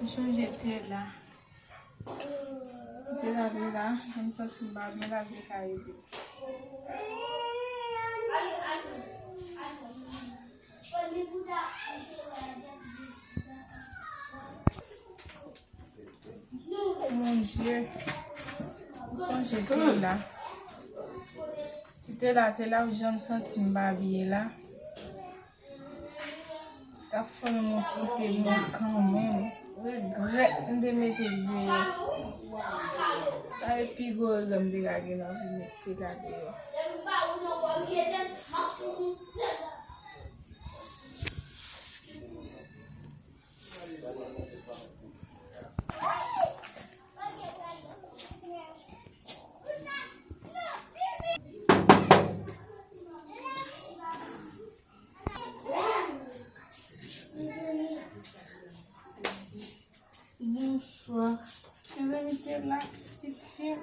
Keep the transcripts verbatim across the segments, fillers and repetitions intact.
Chanje te la. Si te la te la, jan m santi m pa byen la, m te ka ede. Mon Dieu, m sonje te la. Si te la te la, ou jan m santi m pa byen la. T ap fè m yon ti te byen kanmenm. Regrèt m te mete l deyò. Sa e pi gwo regrè m te ka gen nan vi m, mete te la deyò. Bonswa. Mezanmi, te la, ti fi.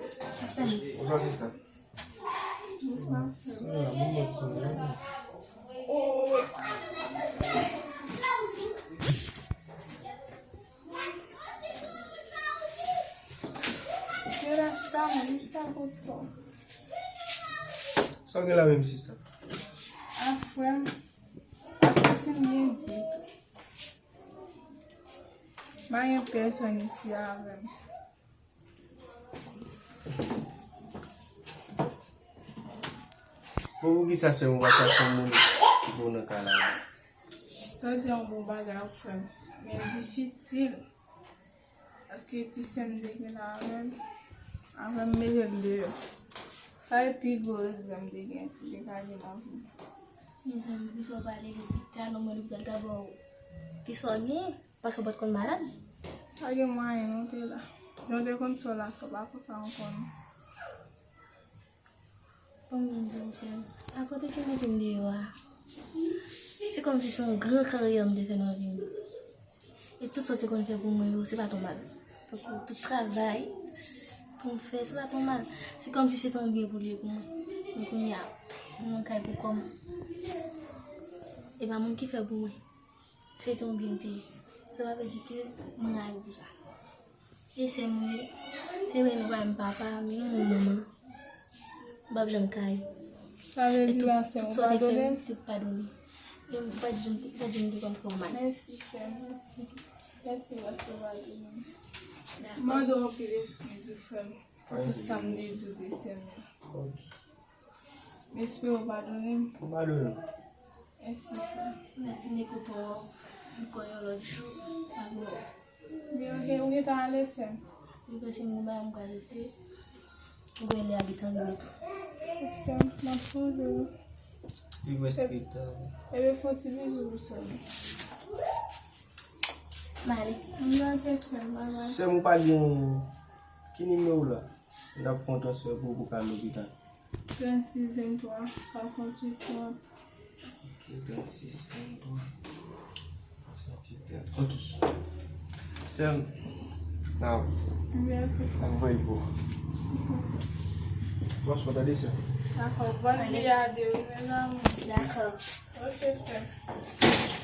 Bonswa, sista. Bonswa. Te la, chita, mwen, chita kot sa. Sa w gen la menm, sista? A, frè m, pa santi m byen ditou. Pa gen pèsonn isi avè m. Bon, poukisa sè m ou pa chache yon moun ki bon nan kay la? Sa w di a yon bon bagay, frè m. Men difisil. Paske ti sè m te gen la avè m, avè m mete l deyò. Sa e pi gwo regrè m te gen, m te ka gen nan vi m. Mezanmi, poukisa w pa ale lopital, omwen lopital ta ba w kisa w genyen, paske w pa t konn malad. Pa gen mwayen non, te la. Jan w te konn sa w la, sa w pa konsa ankò non. Bon, mwen di w, sè m, a kote ki mete m deyò a, se kòmsi se yon gran karyè m te fè nan vi m. E tout sa w te konn fè pou mwen yo, se pa t yon mal. Tankou tout travay pou m fè, se pa t yon mal. Se kòmsi se te yon byen pou l ye pou mwen. Men kounye a, m nan kay pou kò m. E pa moun ki fè pou mwen. Se te yon byen m te ye. Sa pa vle di ke mwen rayi w pou sa. E sè m, wi. Se vre nou pa menm papa, men nou menm manman. M p ap janm ka ye. Sa vle di la, sè m, ou padone m? Tout sa w te fè m, te padone. E m pa t janm, pa t janm te konn fè w mal. Mèsi, sè m, mèsi. Mèsi paske w padone m. Dakò. M mande w anpil eskiz, wi, frè m. Pou tout sa m te di w te sè m nan. Ok. M espere w padone m. M padone w. Mèsi, frè. Mèt vin ekoute w ankò yon lòt jou. Pa gen. Men ou gen, ou gentan ale, sè m? Wi, paske m gen bagay m pral regle. Ou wè lè a gentan rive tou. Sè m, m ap sonje w. Wi, paske ta. Ebyen, fè yon ti bizou pou sè m. M ale. M nan ke sè m, babay. Sè m, ou pa gen ki nimewo la? N ap fè yon transfè pou ou pou w ka al lopital. Trannsis venntwa, swasanntuit trant. Ok, trannsis venntwa, swasanntuit trant. Ok. Sè m, n ap, n ap voye pou ou. Franchman, tande, sè m. Dakò, bòn vi a de, wi, mezanmi. Dakò. Ok, sè m.